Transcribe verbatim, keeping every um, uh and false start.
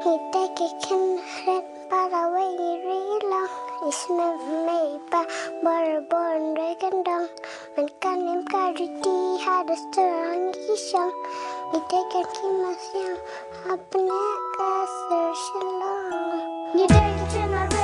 Ngi dei ki khynnah hynrei para wei ngi ri long. Isynei mei pa bor bor hynrei kyndong. Man kan im ka riti ha da stur ngi ki shong. Ngi dei ki khynnah siang ha pynïaid ka stur Shillong. Ngi dei ki khynnah